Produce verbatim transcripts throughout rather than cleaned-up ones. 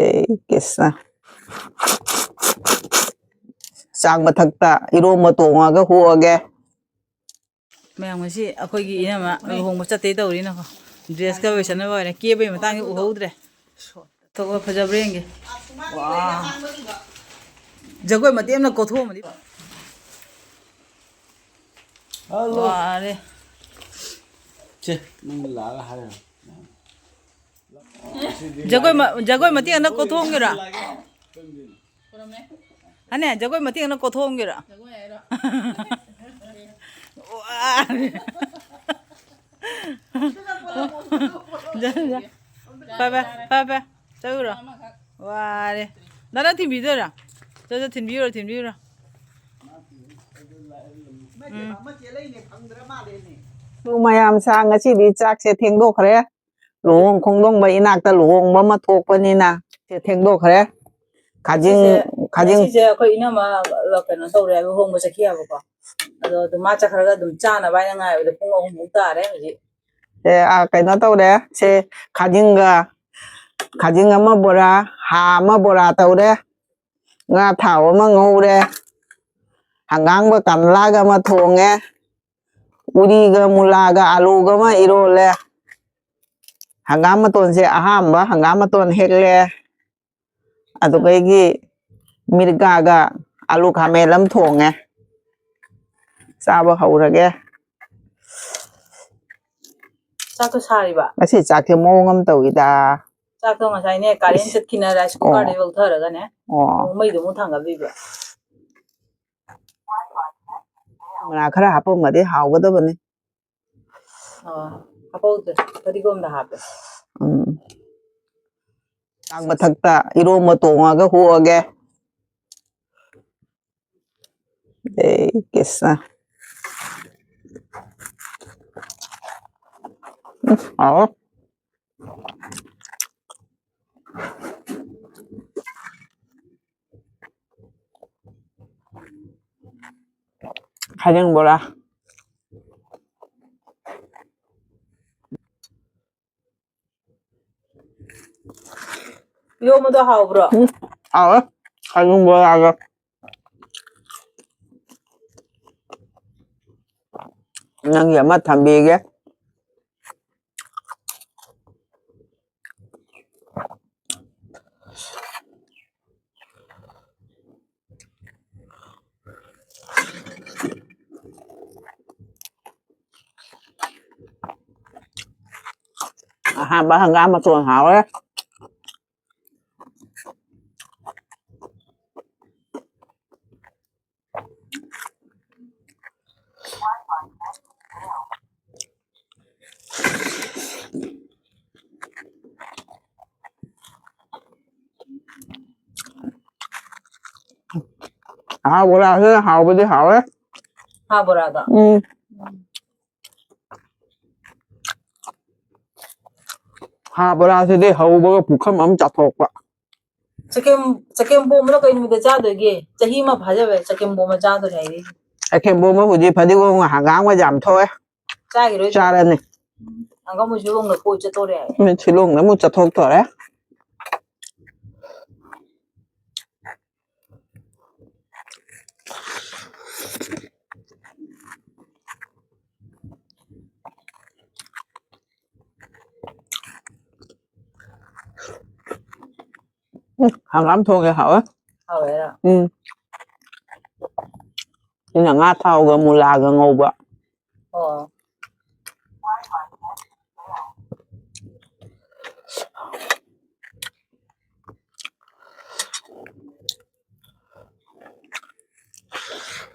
ꯑꯦ, ꯀ꯭ꯔꯤꯁꯅ꯫ ꯆꯥꯛ ꯃꯊꯛꯇ ꯏꯔꯣꯝꯕ ꯇꯣꯡꯉꯒ ꯍꯣꯛꯑꯒꯦ꯫ ꯃꯌꯥꯝ, ꯉꯁꯤ ꯑꯩꯈꯣꯏꯒꯤ ꯏꯅꯝꯃ ꯂꯨꯍꯣꯡꯕ ꯆꯠꯇꯦ ꯇꯧꯔꯤꯅꯀꯣ, dress ꯀ ꯂꯣꯏꯁꯟꯅꯕ ꯑꯣꯏꯔꯦ, ꯀꯦꯕꯒꯤ ꯃꯇꯥꯡꯗꯤ ꯎꯍꯧꯗ꯭ꯔꯦ꯫ ꯊꯣꯛꯂꯛꯑꯣ, ꯐꯖꯕ꯭ꯔꯥ ꯌꯦꯡꯒꯦ꯫ ꯋꯥ꯫ ꯖꯒꯣꯏ ꯃꯇꯦꯛ ꯑꯃꯅ ꯀꯣꯊꯣꯛꯑꯝꯃꯗꯤ꯫ ꯍꯜꯂꯣ꯫ ꯋꯥꯔꯦ꯫ ꯁꯦ, ꯅꯪ ꯂꯥꯛꯑꯒ ꯍꯥꯏꯔꯣ꯫ ꯖꯒꯣꯏ ꯃ-, ꯖꯒꯣꯏ ꯃꯇꯦꯛ ꯑꯃꯅ ꯀꯣꯊꯣꯛꯑꯝꯒꯦꯔꯥ? ꯍꯅꯦ, ꯖꯒꯣꯏ ꯃꯇꯦꯛ ꯑꯃꯅ ꯀꯣꯊꯣꯛꯑꯝꯒꯦꯔꯥ? ꯋꯥꯔꯦ꯫ ꯐꯔꯦ, ꯐꯔꯦ, ꯐꯔꯦ, ꯐꯔꯦ꯫ ꯆꯠꯂꯨꯔꯣ꯫ ꯋꯥꯔꯦ꯫ ꯗꯥ, ꯅꯪ ꯊꯤꯟꯕꯤꯗꯣꯏꯔꯣ? ꯆꯠ, ꯆꯠ, ꯊꯤꯟꯕꯤꯔꯨꯔꯣ, ꯊꯤꯟꯕꯤꯔꯨꯔꯣ꯫ ꯎꯝ꯫ ꯃꯌꯥꯝ ꯁꯥ ꯉꯁꯤꯗꯤ ꯆꯥꯛꯁꯦ ꯊꯦꯡꯗꯣꯛꯈ꯭ꯔꯦ꯫ ꯂꯨꯍꯣꯡ ꯈꯣꯡꯗꯣꯡꯕ ꯏꯅꯥꯛꯇ ꯂꯨꯍꯣꯡꯕ ꯑꯃ ꯊꯣꯛꯄꯅꯤꯅ ꯁꯦ ꯊꯦꯡꯗꯣꯛꯈ꯭ꯔꯦ꯫ ꯈꯥꯖꯤꯡ, ꯉꯁꯤꯁꯦ, ꯈꯥꯖꯤꯡ꯫ ꯉꯁꯤꯁꯦ ꯑꯩꯈꯣꯏ ꯏꯅꯝꯃ ꯀꯩꯅꯣ ꯇꯧꯔꯦ, ꯂꯨꯍꯣꯡꯕ ꯆꯠꯈꯤ ꯍꯥꯏꯕꯀꯣ꯫ ꯑꯗꯣ ꯑꯗꯨꯝ ꯃꯥ ꯆꯠꯈ꯭ꯔꯒ ꯑꯗꯨꯝ ꯆꯥꯅꯕ ꯍꯥꯏꯅ ꯉꯥꯏꯕꯗ ꯄꯨꯡ ꯑꯍꯨꯝꯃꯨꯛ ꯇꯥꯔꯦ ꯍꯧꯖꯤꯛ꯫ ꯁꯦ, ꯑꯥ, ꯀꯩꯅꯣ ꯇꯧꯔꯦ꯫ ꯁꯦ, ꯈꯥꯖꯤꯡꯒ, ꯈꯥꯖꯤꯡ ꯑꯃ ꯕꯣꯔꯥ, ꯍꯥ ꯑꯃ ꯕꯣꯔꯥ ꯇꯧꯔꯦ꯫ ꯉꯥ ꯊꯥꯎ ꯑꯃ ꯉꯧꯔꯦ꯫ ꯍꯪꯒꯥꯝꯒ ꯀꯥꯝꯂꯥꯒ ꯑꯃ ꯊꯣꯡꯉꯦ꯫ ꯎꯔꯤꯒ ꯃꯨꯂꯥꯒ ꯑꯂꯨꯒ ꯑꯃ ꯏꯔꯣꯜꯂꯦ꯫ ꯍꯪꯒꯥꯝ ꯃꯇꯣꯟꯁꯦ ꯑꯍꯥꯝꯕ ꯍꯪꯒꯥꯝ ꯃꯇꯣꯟ ꯍꯦꯛꯂꯦ꯫ ꯑꯗꯨꯒꯩꯒꯤ ꯃꯤꯔꯒꯥꯒ ꯑꯂꯨ ꯈꯥꯃꯦꯟ ꯑꯃ ꯊꯣꯡꯉꯦ꯫ ꯆꯥꯕ ꯍꯧꯔꯒꯦ꯫ ꯆꯥꯛꯇꯣ ꯁꯥꯔꯤꯕ? ꯉꯁꯤ ꯆꯥꯛꯁꯦ ꯃꯑꯣꯡ ꯑꯃ ꯇꯧꯏꯗ꯫ ꯆꯥꯛꯇꯣ ꯉꯁꯥꯏꯅꯦ, ꯀꯥꯔꯦꯟ ꯏꯁ꯫ ꯆꯠꯈꯤꯅ rice cooker ꯗ ꯑꯣ꯫ ꯂꯧꯊꯔꯒꯅꯦ, ꯑꯣ꯫ ꯃꯩꯗꯣ ꯑꯃꯨꯛ ꯊꯥꯡꯒꯠꯂꯤꯕ꯫ ꯃꯅꯥ ꯈꯔ ꯍꯥꯞꯄꯝꯃꯗꯤ ꯍꯥꯎꯒꯗꯕꯅꯤ꯫ ꯑꯣ, ꯍꯥꯞꯄꯧꯗ꯭ꯔꯦ꯫ ꯐꯗꯤꯒꯣꯝꯗ ꯍꯥꯞꯄꯦ꯫ ꯎꯝ꯫ ꯆꯥꯛ ꯃꯊꯛꯇ ꯏꯔꯣꯝꯕ ꯇꯣꯡꯉꯒ ꯍꯣꯛꯑꯒꯦ꯫ ꯑꯦ, ꯀ꯭ꯔꯤꯁꯅ꯫ ꯎꯝ, ꯍꯥꯎꯋꯦ꯫ ꯈꯥꯖꯤꯡ ꯕꯣꯔꯥ꯫ ꯏꯔꯣꯝꯕꯗꯣ ꯍꯥꯎꯕ꯭ꯔꯣ? ꯎꯝ, ꯍꯥꯎꯋꯦ꯫ ꯁꯣꯏꯕꯨꯝ ꯕꯣꯔꯥꯒ꯫ ꯅꯪꯒꯤ ꯑꯃ ꯊꯝꯕꯤꯒꯦ꯫ ꯑꯍꯥꯟꯕ ꯍꯪꯒꯥꯝ ꯃꯇꯣꯟ ꯍꯥꯎꯔꯦ꯫ ꯑꯍꯥꯎꯕ ꯂꯥꯛꯑꯦ, ꯍꯥꯎꯕꯗꯤ ꯍꯥꯎꯔꯦ꯫ ꯍꯥ, ꯕꯣꯔꯥꯗꯣ? ꯎꯝ꯫ ꯍꯥ, ꯕꯣꯔꯥꯁꯤꯗꯤ ꯍꯧꯕꯒ ꯄꯨꯈꯝ ꯑꯃ ꯆꯥꯊꯣꯛꯄ꯫ ꯆꯒꯦꯝ, ꯆꯒꯦꯝ ꯄꯣꯝꯕꯅ ꯀꯩ ꯅꯨꯃꯤꯠꯇ ꯆꯥꯗꯣꯏꯒꯦ? ꯆꯍꯤ ꯑꯃ ꯐꯥꯖꯕ ꯆꯒꯦꯝ ꯄꯣꯝꯕ ꯆꯥꯗꯣꯏꯅꯦ ꯍꯥꯏꯔꯤꯁꯦ꯫ ꯆꯒꯦꯝ ꯄꯣꯝꯕꯕꯨꯗꯤ ꯐꯗꯤꯒꯣꯝꯒ ꯍꯪꯒꯥꯝꯒ ꯌꯥꯝ ꯊꯣꯛꯑꯦ꯫ ꯆꯥꯈꯤꯔꯣꯏꯗ꯭ꯔꯣ? ꯆꯥꯔꯅꯤ꯫ ꯎꯝ, ꯍꯪꯒꯥꯝ ꯃꯣꯏ ꯁꯤꯂꯣꯡꯗ ꯀꯣꯏ ꯆꯠꯇꯣꯔꯦ ꯍꯥꯏ꯫ ꯃꯤ ꯁꯤꯂꯣꯡꯗ ꯑꯃꯨꯛ ꯆꯠꯊꯣꯛꯇꯣꯔꯦ꯫ ꯎꯝ, ꯍꯪꯒꯥꯝ ꯊꯣꯡꯉꯦ ꯍꯥꯎꯋꯦ꯫ ꯍꯥꯎꯋꯦꯔꯥ? ꯎꯝ꯫ ꯁꯤꯅ ꯉꯥ ꯊꯥꯎꯒ ꯃꯨꯂꯥꯒ ꯉꯧꯕ꯫ ꯑꯣ꯫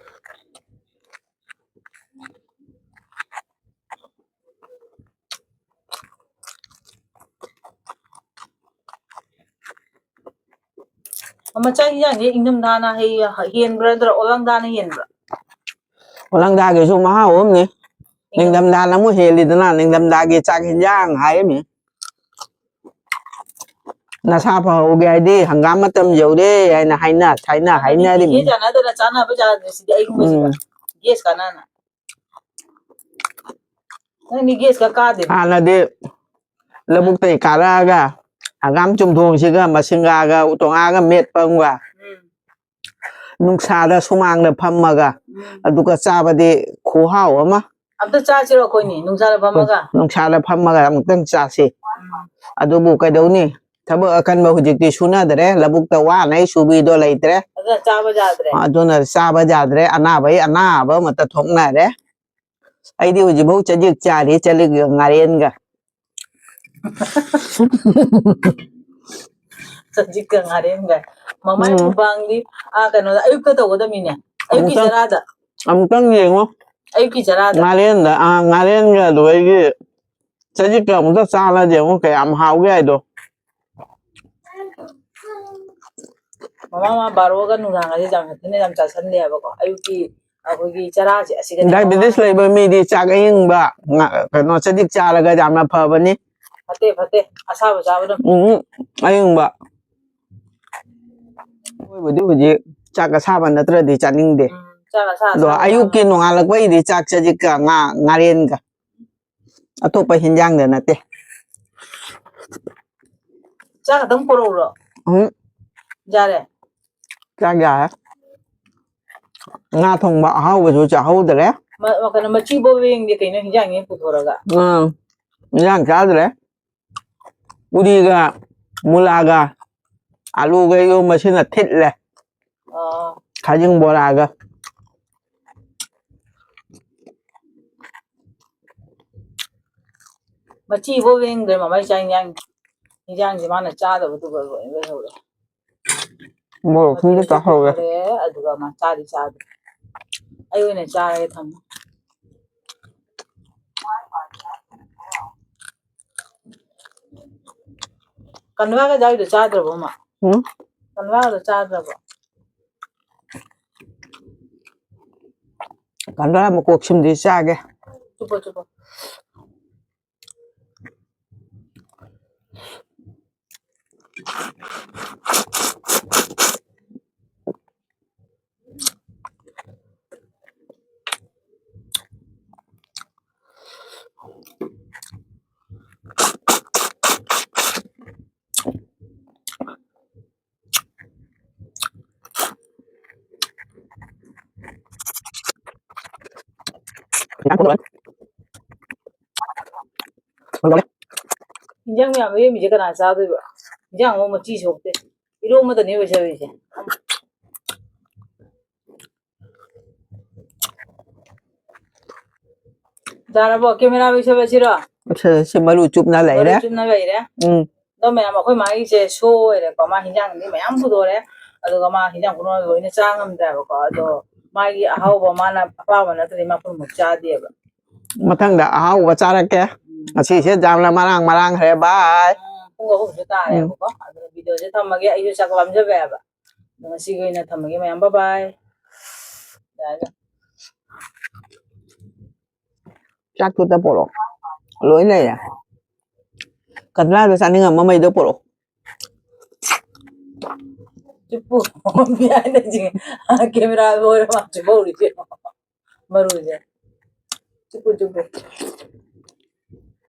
ꯃꯆꯥ ꯏꯟꯖꯥꯡꯁꯦ ꯏꯪꯊꯝꯊꯥꯅ ꯍꯩ-, ꯍꯦꯟꯕ꯭ꯔꯥ ꯅꯠꯇ꯭ꯔ ꯑꯣꯂꯪꯗꯥꯅ ꯍꯦꯟꯕ꯭ꯔꯥ? ꯑꯣꯂꯪꯗꯥꯒꯤꯁꯨ ꯃꯍꯥꯎ ꯑꯃꯅꯤ꯫ ꯏꯪꯊꯝ- ꯅꯤꯡꯊꯝꯊꯥꯅ ꯑꯃꯨꯛ ꯍꯦꯜꯂꯤꯗꯅ, ꯅꯤꯡꯊꯝꯊꯥꯒꯤ ꯆꯥꯛ ꯍꯦꯟꯖꯥꯡ ꯍꯥꯏꯔꯤꯃꯤ꯫ ꯅꯁꯥ ꯐꯍꯧꯒꯦ ꯍꯥꯏꯗꯤ ꯍꯪꯒꯥꯝ ꯃꯇꯝ ꯌꯧꯔꯦ ꯍꯥꯏꯅ ꯍꯥꯏꯅ, ꯊꯥꯏꯅ ꯍꯥꯏꯅꯔꯤꯃꯤ꯫ ꯆꯤꯡꯈꯤ ꯆꯥꯟꯅꯗꯅ ꯆꯥꯅꯕ ꯖꯥꯠꯅꯦ ꯁꯤꯗꯤ ꯑꯩꯒꯨꯝꯕꯁꯤꯒ꯫ ꯎꯝ꯫ ꯒꯦꯁ ꯀꯥꯟꯅꯅ꯫ ꯅꯪꯗꯤ ꯒꯦꯁꯀ ꯀꯥꯗꯦ꯫ ꯍꯥꯟꯅꯗꯤ ꯂꯧꯕꯨꯛꯇꯩ ꯀꯥꯔꯛꯑꯒ ꯍꯪꯒꯥꯝ ꯆꯨꯝꯊꯣꯡꯁꯤꯒ ꯃꯁꯤꯡꯒꯥꯒ ꯎꯇꯣꯡꯉꯥꯒ ꯃꯦꯠꯄ ꯑꯃꯒ, ꯎꯝ꯫ ꯅꯨꯡꯁꯥꯗ ꯁꯨꯃꯥꯡꯗ ꯐꯝꯃꯒ, ꯎꯝ꯫ ꯑꯗꯨꯒ ꯆꯥꯕꯗꯤ ꯈꯨꯍꯥꯎ ꯑꯃ꯫ ꯑꯝꯇ ꯆꯥꯁꯤꯔꯣ ꯑꯩꯈꯣꯏꯅꯤ ꯅꯨꯡꯁꯥꯗ ꯐꯝꯃꯒ? ꯅꯨꯡꯁꯥꯗ ꯐꯝꯃꯒ ꯑꯃꯨꯛꯇꯪ ꯆꯥꯁꯤ꯫ ꯎꯝ꯫ ꯑꯗꯨꯕꯨ ꯀꯩꯗꯧꯅꯤ? ꯊꯕꯛ ꯑꯀꯟꯕ ꯍꯧꯖꯤꯛꯇꯤ ꯁꯨꯅꯗ꯭ꯔꯦ, ꯂꯧꯕꯨꯛꯇ ꯋꯥꯅ ꯁꯨꯕꯤꯗꯣ ꯂꯩꯇ꯭ꯔꯦ꯫ ꯑꯗꯨꯅ ꯆꯥꯕ ꯌꯥꯗ꯭ꯔꯦ꯫ ꯑꯗꯨꯅ ꯆꯥꯕ ꯌꯥꯗ꯭ꯔꯦ, ꯑꯅꯥꯕꯩ ꯑꯅꯥꯕ ꯑꯃꯇ ꯊꯣꯛꯅꯔꯦ꯫ ꯑꯩꯗꯤ ꯍꯧꯖꯤꯛꯐꯥꯎ ꯆꯖꯤꯛ ꯆꯥꯔꯤ, ꯆꯖꯤꯛ ꯉꯥꯔꯦꯟꯒ꯫ ꯆꯖꯤꯛꯀ ꯉꯥꯔꯦꯟꯒ꯫ ꯃꯃꯥꯏ ꯎꯝ꯫ ꯃꯨꯛꯕꯥꯡꯗꯤ, ꯑꯥ, ꯀꯩꯅꯣꯗ, ꯑꯌꯨꯛꯇ ꯇꯧꯒꯗꯕꯅꯤꯅꯦ꯫ ꯑꯌꯨꯛꯀꯤ ꯑꯃꯨꯛꯇꯪ, ꯆꯔꯥꯗ꯫ ꯑꯃꯨꯛꯇꯪ ꯌꯦꯡꯉꯣ꯫ ꯑꯌꯨꯛꯀꯤ ꯆꯔꯥꯗ꯫ ꯉꯥꯔꯦꯟꯗ, ꯑꯥ, ꯉꯥꯔꯦꯟꯒ ꯑꯗꯨꯗꯒꯤ ꯆꯖꯤꯛꯀ ꯑꯃꯨꯛꯇ ꯆꯥꯔꯗꯤ ꯌꯦꯡꯉꯣ ꯀꯌꯥꯝ ꯍꯥꯎꯒꯦ ꯍꯥꯏꯗꯣ꯫ ꯃꯃꯥ, ꯃꯃꯥ, ꯕꯥꯔꯣꯒ ꯅꯨꯡꯗꯥꯡꯒꯁꯦ ꯌꯥꯝ ꯁꯥꯊꯤꯅ ꯌꯥꯝ ꯆꯥꯁꯟꯗꯦ ꯍꯥꯏꯕꯀꯣ꯫ ꯑꯌꯨꯛꯀꯤ ꯑꯩꯈꯣꯏꯒꯤ ꯆꯔꯥꯁꯦ ꯑꯁꯤꯗꯅꯦ ꯗꯥꯏꯕꯦꯇꯤꯁ ꯃꯃꯥ ꯂꯩꯕ ꯃꯤꯗꯤ ꯆꯥꯛ ꯑꯌꯤꯡꯕ, ꯉ-, ꯀꯩꯅꯣ, ꯆꯖꯤꯛ ꯆꯥꯔꯒ ꯌꯥꯝꯅ ꯐꯕꯅꯤ꯫ ꯐꯠꯇꯦ, ꯐꯠꯇꯦ꯫ ꯑꯁꯥꯕ ꯆꯥꯕꯅ ꯎꯝ, ꯑꯌꯤꯡꯕ꯫ ꯑꯩꯈꯣꯏꯕꯨꯗꯤ ꯍꯧꯖꯤꯛ ꯆꯥꯛ ꯑꯁꯥꯕ ꯅꯠꯇ꯭ꯔꯗꯤ ꯆꯥꯅꯤꯡꯗꯦ꯫ ꯎꯝ, ꯆꯥꯛ ꯑꯁꯥ-, ꯑꯗꯣ ꯑꯁꯥꯕ ꯑꯌꯨꯛꯀꯤ ꯆꯥꯕ꯫ ꯅꯣꯡꯉꯥꯜꯂꯛꯄꯩꯗꯤ ꯆꯥꯛ ꯆꯖꯤꯛꯀ ꯉꯥ, ꯉꯥꯔꯦꯟꯒ꯫ ꯑꯇꯣꯞꯄ ꯍꯤꯟꯖꯥꯡꯗ ꯅꯠꯇꯦ꯫ ꯆꯥꯛ ꯈꯛꯇꯪ ꯄꯨꯔꯛꯎꯔꯣ? ꯎꯝ꯫ ꯌꯥꯔꯦ? ꯆꯥꯛ ꯌꯥꯔꯦ꯫ ꯉꯥ ꯊꯣꯡꯕ ꯑꯍꯥꯎꯕꯁꯨ ꯆꯥꯍꯧꯗ꯭ꯔꯦ꯫ ꯃ-, ꯀꯩꯅꯣ, ꯃꯆꯤ ꯕꯣꯕꯦꯡꯗꯤ ꯀꯩꯅꯣ ꯍꯤꯟꯖꯥꯡ ꯍꯦꯛ ꯄꯨꯊꯣꯔꯒ? ꯑꯥ, ꯍꯤꯟꯖꯥꯡ ꯆꯥꯗ꯭ꯔꯦ꯫ ꯄꯨꯔꯤꯒ ꯃꯨꯂꯥꯒ ꯑꯂꯨꯒ ꯏꯔꯣꯝꯕꯁꯤꯅ ꯊꯤꯠꯂꯦ꯫ ꯑꯥ꯫ ꯈꯥꯖꯤꯡ ꯕꯣꯔꯥꯒ꯫ ꯃꯆꯤ ꯐꯥꯎ ꯂꯦꯡꯗ꯭ꯔꯦ ꯃꯃꯥꯏ ꯆꯥꯛ ꯏꯟꯖꯥꯡ, ꯏꯟꯖꯥꯡꯁꯦ ꯃꯥꯅ ꯆꯥꯗꯕꯗꯨꯒ ꯂꯣꯏ ꯂꯩꯍꯧꯔꯦ꯫ ꯃꯣꯔꯣꯛ ꯊꯨꯝꯗ ꯃꯆꯤꯁꯨ ꯇꯥꯍꯧꯔꯦ꯫ ꯄꯨꯊꯣꯔꯛꯑꯦ, ꯑꯗꯨꯒ ꯃꯥ ꯆꯥꯗꯤ ꯆꯥꯗ꯭ꯔꯦ꯫ ꯑꯩ ꯑꯣꯏꯅ ꯆꯥꯔꯒꯦ ꯊꯝꯃꯣ꯫ ꯀꯟꯋꯥꯒ ꯌꯥꯎꯔꯤꯗꯣ ꯆꯥꯗ꯭ꯔꯕꯣ, ꯃꯥ? ꯎꯝ? ꯀꯟꯋꯥꯒꯗꯣ ꯆꯥꯗ꯭ꯔꯕꯣ? ꯀꯟꯋꯥ ꯃꯀꯣꯛ ꯁꯤꯃꯗꯤ ꯆꯥꯒꯦ꯫ ꯆꯨꯞꯄꯣ, ꯆꯨꯞꯄꯣ꯫ ꯏꯟꯖꯥꯡ ꯃꯌꯥꯝ ꯂꯦꯝꯃꯤꯁꯦ ꯀꯅꯥ ꯆꯥꯗꯣꯏꯕ? ꯏꯟꯖꯥꯡ ꯑꯃꯨꯛ ꯃꯆꯤ ꯁꯣꯛꯇꯦ꯫ ꯏꯔꯣꯝꯕꯗꯅꯦ ꯑꯣꯏꯖꯔꯤꯁꯦ꯫ ꯌꯥꯔꯕꯣ? ꯀꯦꯃꯦꯔꯥ ꯂꯣꯏꯁꯜꯂꯁꯤꯔꯣ? ꯁꯤ, ꯁꯤ ꯃꯔꯨ ꯆꯨꯞꯅ ꯂꯩꯔꯦ꯫ ꯃꯔꯨ ꯆꯨꯞꯅ ꯂꯩꯔꯦ꯫ ꯎꯝ꯫ ꯑꯗꯣ ꯃꯌꯥꯝ, ꯑꯩꯈꯣꯏ ꯃꯥꯒꯤꯁꯦ ꯁꯣ ꯑꯣꯏꯔꯦꯀꯣ꯫ ꯃꯥ ꯍꯤꯟꯖꯥꯡꯗꯤ ꯃꯌꯥꯝ ꯄꯨꯊꯣꯔꯦ꯫ ꯑꯗꯨꯒ ꯃꯥ ꯍꯤꯟꯖꯥꯡ ꯄꯨꯝꯅꯃꯛ ꯂꯣꯏꯅ ꯆꯥ ꯉꯝꯗ꯭ꯔꯦꯕꯀꯣ꯫ ꯑꯗꯣ ꯃꯥꯒꯤ ꯑꯍꯥꯎꯕ ꯃꯥꯅ ꯑꯄꯥꯝꯕ ꯅꯠꯇ꯭ꯔꯗꯤ ꯃꯥ ꯄꯨꯝꯅꯃꯛ ꯆꯥꯗꯦꯕ꯫ ꯃꯊꯪꯗ ꯑꯍꯥꯎꯕ ꯆꯥꯔꯛꯀꯦ꯫ ꯎꯝ꯫ ꯉꯁꯤꯁꯦ ꯌꯥꯝꯅ ꯃꯔꯥꯡ ꯃꯔꯥꯡꯈ꯭ꯔꯦ꯫ ꯕꯥꯏ꯫ ꯎꯝ, ꯄꯨꯡ ꯑꯍꯨꯝꯁꯨ ꯇꯥꯔꯦꯕꯀꯣ꯫ ꯎꯝ꯫ ꯑꯗꯨꯅ ꯚꯤꯗꯤꯑꯣꯁꯦ ꯊꯝꯃꯒꯦ꯫ ꯑꯩꯁꯨ ꯆꯥꯛ ꯂꯥꯝꯖꯕ ꯌꯥꯕ꯫ ꯑꯗꯣ ꯉꯁꯤꯒꯤ ꯑꯣꯏꯅ ꯊꯝꯃꯒꯦ ꯃꯌꯥꯝ꯫ ꯕꯥꯏ ꯕꯥꯏ꯫ ꯌꯥꯔꯦ꯫ ꯆꯥꯛꯇꯨꯗ ꯄꯣꯔꯛꯑꯣ꯫ ꯂꯣꯏ ꯂꯩꯔꯦ꯫ ꯀꯗ꯭ꯔꯥꯗ ꯆꯥꯅꯤꯡꯉꯝꯕ ꯃꯩꯗꯣ ꯄꯣꯔꯛꯑꯣ꯫ ꯆꯨꯞꯄꯨ꯫ ꯀꯦꯃꯦꯔꯥ ꯑꯣꯏꯔ ꯃꯥ ꯆꯨꯞꯍꯧꯔꯤꯁꯦ꯫ ꯃꯔꯨꯁꯦ꯫ ꯆꯨꯞꯄꯨ, ꯆꯨꯞꯄꯨ꯫